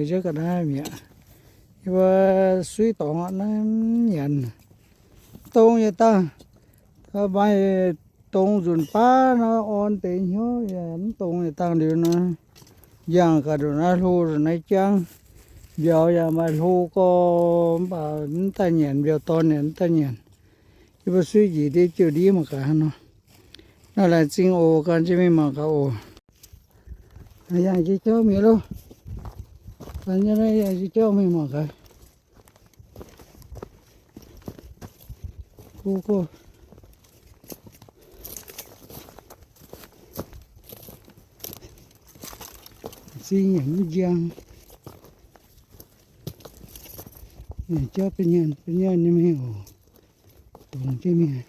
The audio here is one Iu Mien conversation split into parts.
Nziouv ga'naaiv mi'aqv. Yie mbuo suiv dorngx aqv naaiv mv nyanc. Dongh nyei dangh, maaih dongh nzunc baav nor orn deix hnyouv yaac mv dongh nyei dangh liuz nor, yangh gaax ndongc naaiv hlo ndongc naaiv jangv. Mbiauz yaac maaih hlo gorx mv baac mv daaih nyanc, mbiauz dorn yaac mv daaih nyanc. Yie mbuo suiv njiec ndiev jiouv ndiev mangc gaax hnangv nor. Naaiv laengz zingh oc, gan jienv mingh mangc gaax oc. Yangh jiex jauv mingh loh. Gan jienv naaiv yangh jiex jauv mingh mangc gaax. Go, go. Zingh yaac mv njang. Jauv ba'nyaanh ba'nyaanh nyei mingh oc. Dongz jienv mingh.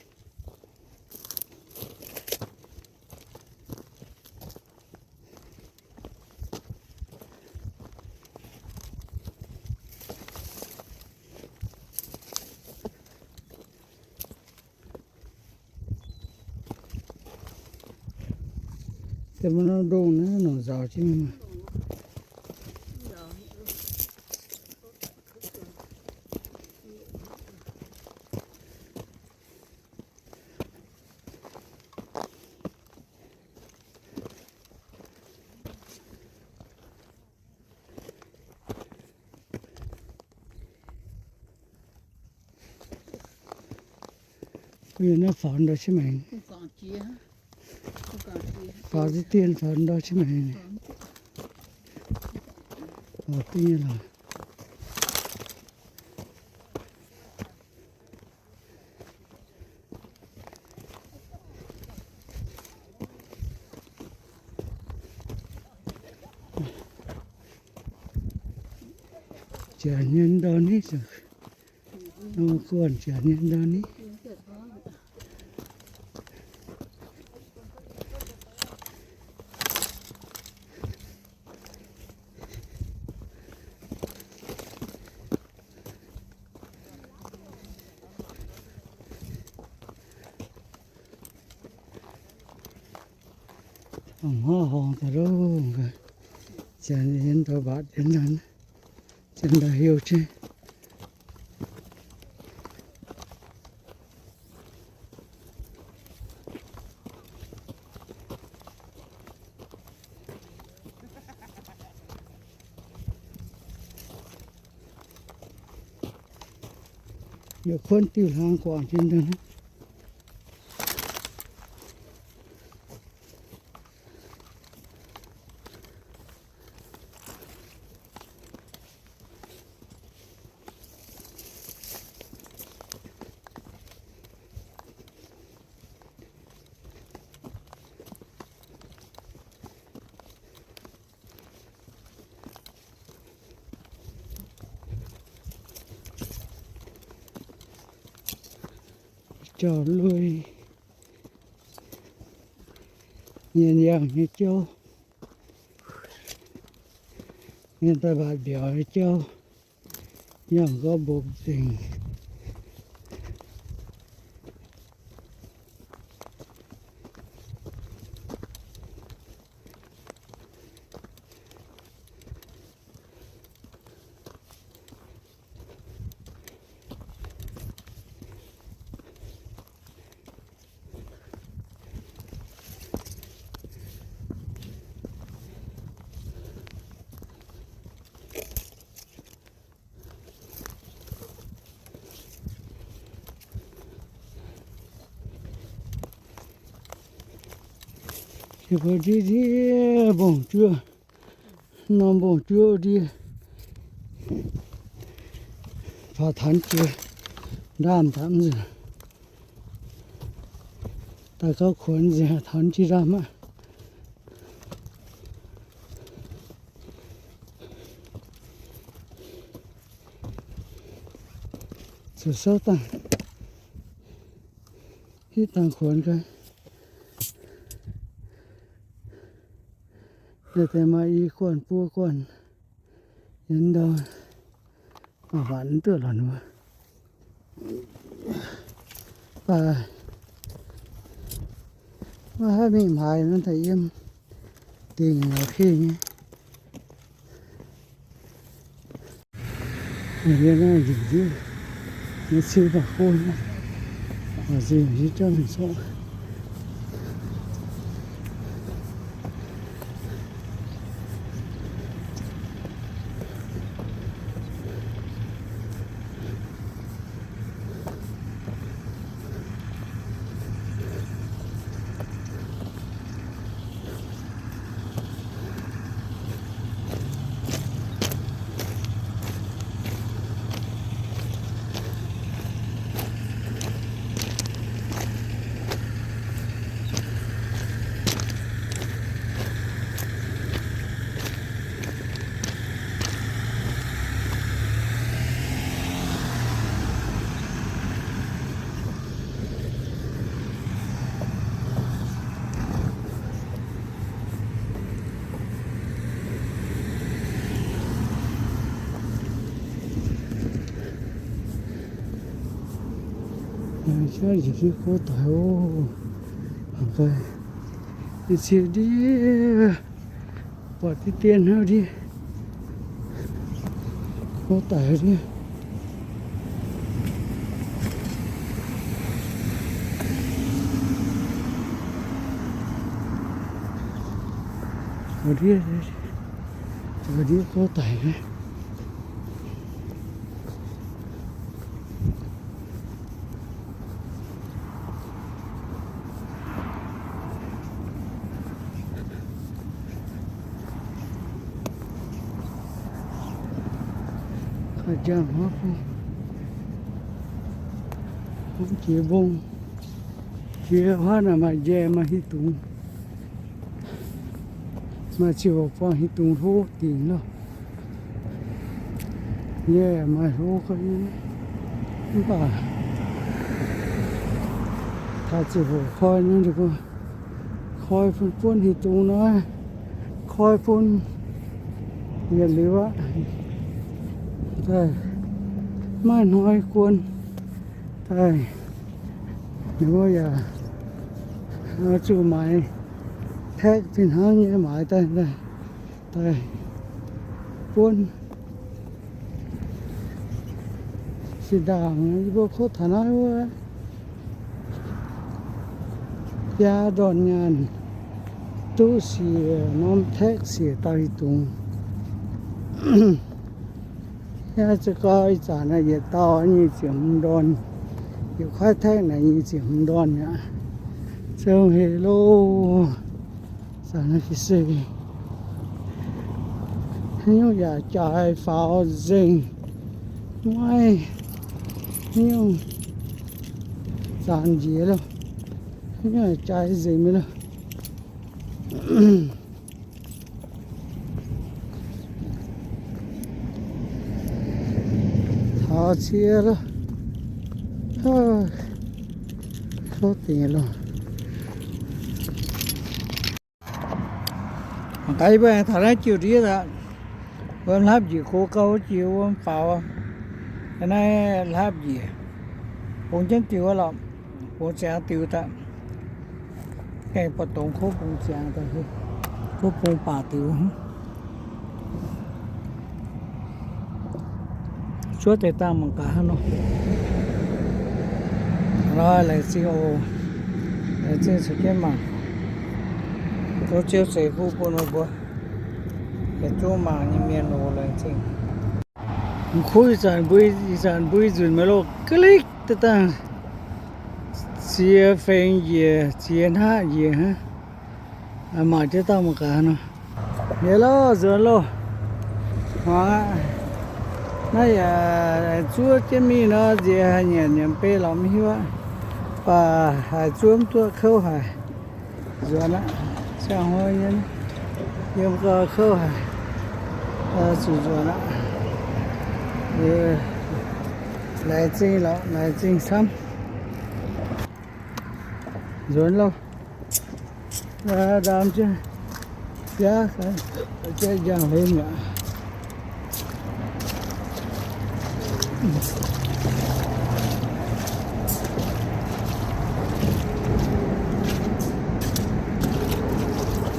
Da'faanh norm ndongh naaiv nongc nzaaux jienv mingh maah. Mbuo yiem naaiv faaux ndau qiex maengx. Faaux diqv dien faaux ndau qiex maengx. Faaux diqv nyei lorqc. Janx nyei ndau-nitv, guanh janx nyei ndau-nitv. Hnangv horngh daaih loh, janx yiem ndau mbatc yiem, janx daaih heuc jienv. Yietc kuonv diuh hlang guangc jiex daaih. Jauv-lui, mienh yangh nyei jauv, mienh daaih mbatc mbiauz nyei jauv, yangh gorngv mbopv zingc. Yie mbuo ndiev ndiev mbong-juov, norm mbong-juov ndiev, faaux tanx jiex ndaamv daaih nzengc, daaih gauh kuonx nzengc, tanx jiex ndaamv aqv. Zuqc souv dangh, hitv dangh kuonx gaax. Deix maaih i guanh buo guanh, yiem ndau, mv baac mv duqv lorqc wuov. Baac maiv haih mingh haaix nor daaih yiem dingc lorqc, kingh nyei. Yie naaiv njiec ndiev, yie cing baac go, baac zinh yie jauv mingh zorqv. Njiec ndiev go daic oc. Ih cie ndiev, buatc deix dien hnangv ndiev, go daic ndiev. Ndiev, ndiev go daic. Kaaih jangx hopv, hopv jiex mbong. Jiex hopv naaic maaih njaih maaih hieh dungz. Maaih ziouc buangh hieh dungz hlo dingc loh. Yie maaih hlo ga'nyei, mv baac taaih ziouc hoc koi nor, koi bun buonv hieh dungz naaiv, koi bun yietc liuz aqv. Daaih maiv hnoi guon daaih, ninh mbuo yaac zuqc maaiz taeqv fih hnangv nyei maaiz daaih, daaih buonv. Zinh ndaangc yie mbuo kotv taux naaiv wuov biaa ndorn nyaanh duqv siec norm taeqv siec dauh hieh dungz. Yaac za'gengh ih zanc naaiv yietc dauh nyic ziepc hmz ndorn, yietc kuaaiv taeqv naaic nyic ziepc hmz ndorn mi'aqv. Zong hec loh. Zanc naaiv se haaix nyungc yaac jaaix faaux nzengc, maiv haaix nyungc zanc njiec loh, haaix nyungc yaac jaaix nzengc mi'aqv loh. Taux cie loh, kouv dingc loh. Mangc gaax yie mbuo aengx taux naaiv jiouv ndiev aqv. Wuom hlapv njiec gox gau jiex wuom faaux. Naaiv hlapv njiec, bungx jienv diuh lorqc, bungx ziangx diuh daaih. Gaengh buatc dongz kouv bungx ziangx daaih, kouv bungx baac diuh. Zuov deix dangh mangc gaax hnangv nor. Lorz laengz zingh oc. Laengz zingh caux jienv mangc. Zoux ziouv zeiv kuv bun meih mbuo yietc zungv mangc nyei mienh oc. Laengz zingh. M'kuv ih zanc mbui, ih zanc mbui nzunc meih loh, ga'likv daaih dangh ziex fengx njiec, ziex hnaqv njiec hnangv. Mangc jienv dangh mangc gaax nor. Yie loh, nzuonx loh. Muangx aqv. Naaiv yaac zuov jienv mingh nor, nziex haaix nyanc nyanc beiv lorqc mv hiuv aqv. Baac haiz zuov mv duqv kouv haic. Nzuonx aqv. Ziangh hnoi yiem, yiem gau kouv haic. Zuqc nzuonx aqv. Laengz zingh lorqc, laengz zingh camv. Nzuonx loh. Ndaam jienv biaav, jaiv njang-hlen mi'aqv.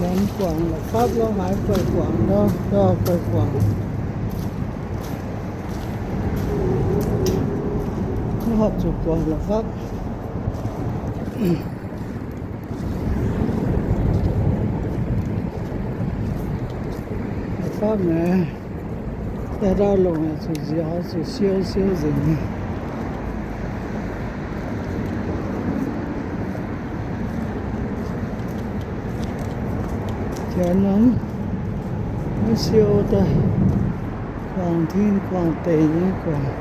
Janx guangc la'gapv lo haaix guaih guangc lo, lo guaih guangc. Hopv zuqc guangc la'fapv. La'fapv naaiv, daaih ndau longc zuqc nziaaux, zuqc siou siou nzengc. Janx nor, mv siou daaih, guangc tin guangc deic nyei guangc.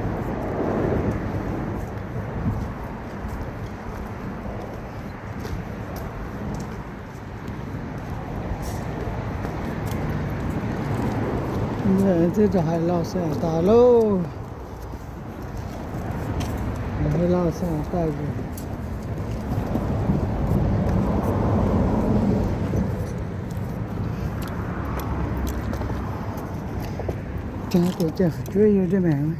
Nzunc haaix lauh se daaih loh. Haaix lauh se daaih nzunc. Jangx doqc jangx fu'jueiv yiem ndiev maengx.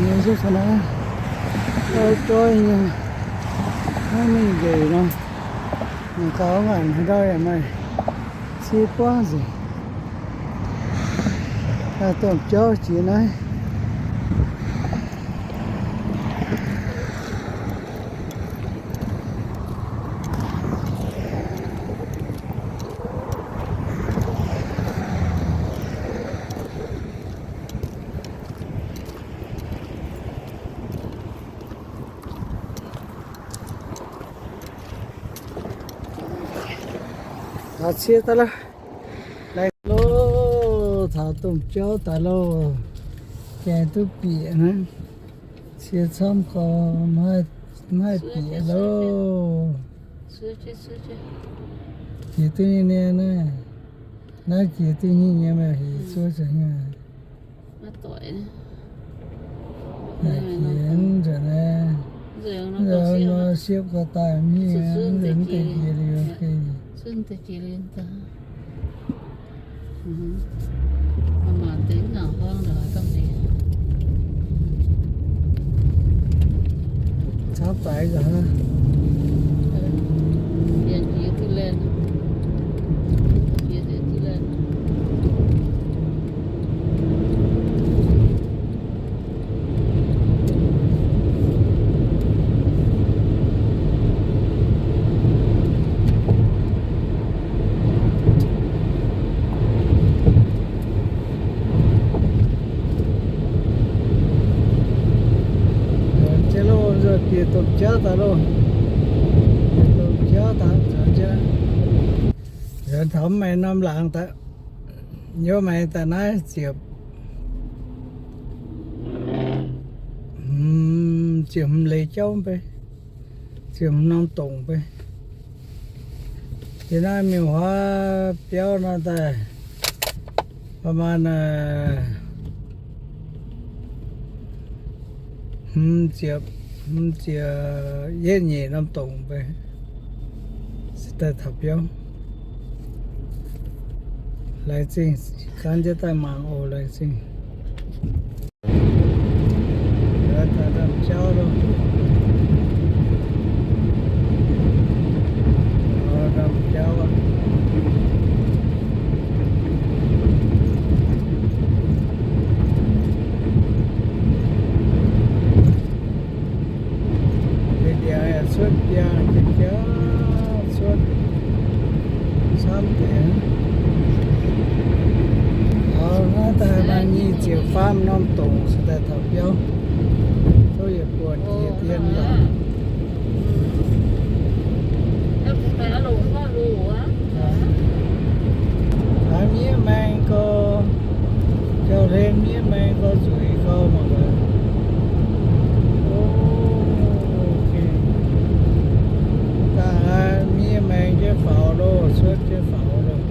Nyei zuqc naaiv, joi nyei, maiv mingh nqec nor, mangc gaax ngaanc haaix ndau yaac maaih cie buangv nzengc. Daaih domh jauv jiex naaiv. Taux cie daaih loh. Laih loh, taux domh jauv daaih loh. Gaengh duqv bieqc naaiv. Cie camv gorx, maiv haih bieqc loh. Jiex duqv nyei naaiv. Naaiv jiex duqv nyei nyei, maiv hec zuov zuqc nyei. Jiex nzunc naaiv, nzunc nor siepv gau daaih mingh, nzunc mv deix jiex liuz. Camv daic nzunc hnangv. Nzuonx loh, nzuonx bieqc domh jauv daaih loh. Bieqc domh jauv daaih nzuonx jienv. Nzuonx taux maengx norm laangz daaih, yiem maengx daaih naaiv ziepc, ziepc hmz leiz jauv mv bei, ziepc hmz norm dongc mv bei. Yiem naaiv mingh huaav biauv nor daaih,ประมาณ hmz ziepc, hmz ziepc yietv nyeic norm dongc mv bei, se daaih taux biauv. Laengz zingh, zanv jienv daaih mangc oc, laengz zingh. Taux ndaamv-jauv loh. Taux ndaamv-jauv aqv. Liuz ndiangx yaac cuotv biangh jauv, cuotv camv deix. Taux naaiv daaih maaih nyic ziepc faam norm dongc se daaih taux biauv. Tov yietc buonc jiex dien lorqc. Haaix miev maeng gorx, jauv-hlen miev maeng gorx, zueiz gorx mangc gaax. Dangh miev maeng jienv faaux loh, cuotv jienv faaux loh.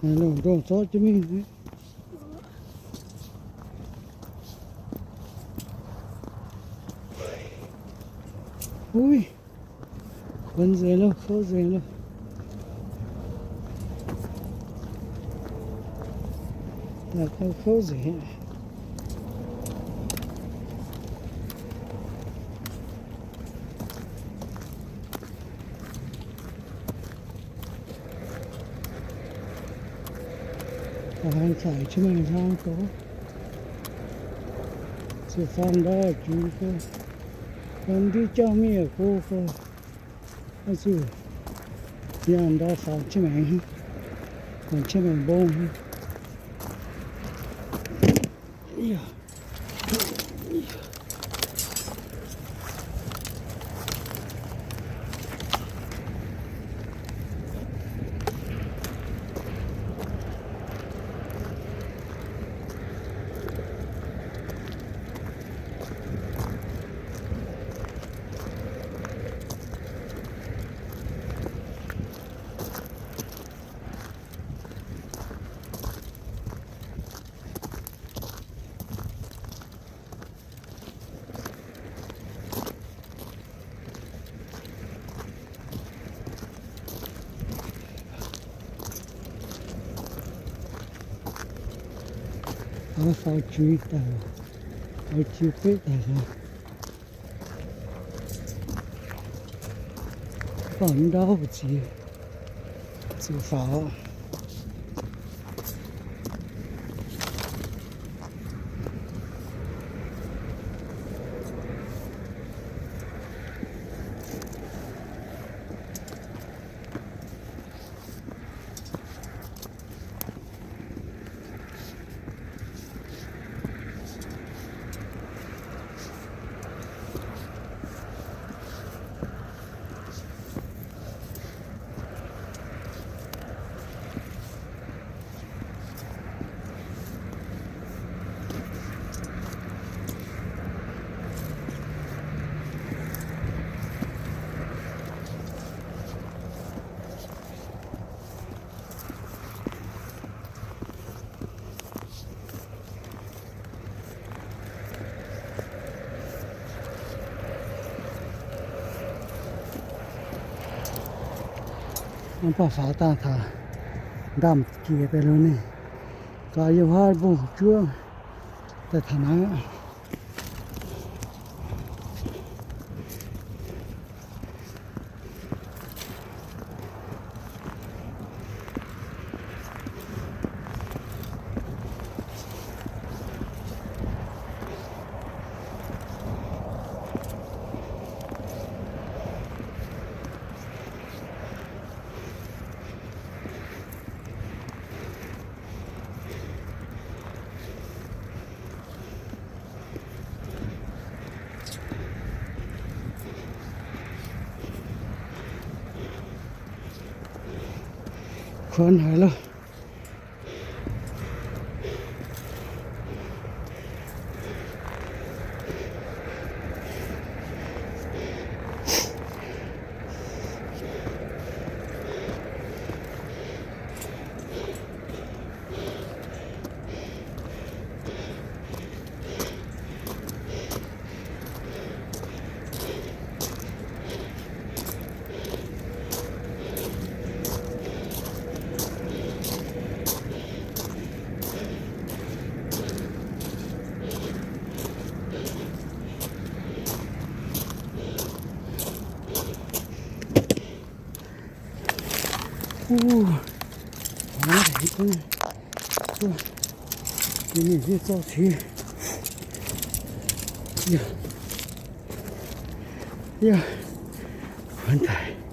Lungh ndongh zorqv jienv mingh. Uiv, kuonx nzengc loh, kouv nzengc loh. Daaih kouv nzengc. Haaix caux jienv mingh hnangv gorx. Zuqc faang ndau juiz go, faang ndiev jauv miev go, go, zuqc yangh ndau faang jienv maengx, faang jienv maengx mbong. Faaux juiz daaih, faaux juiz betv daaih, faaux ndau mbu'ziex zuqc faaux. Mv baac faaux dangh taux ndaamv-jiex daaih lo ninh, gaax yiem huaav mbong juov daaih taux naaiv aqv. Kuonx haic loh. Uv, mangc gaax, ninh zorqv cingx, yaac, yaac, kuonx daic.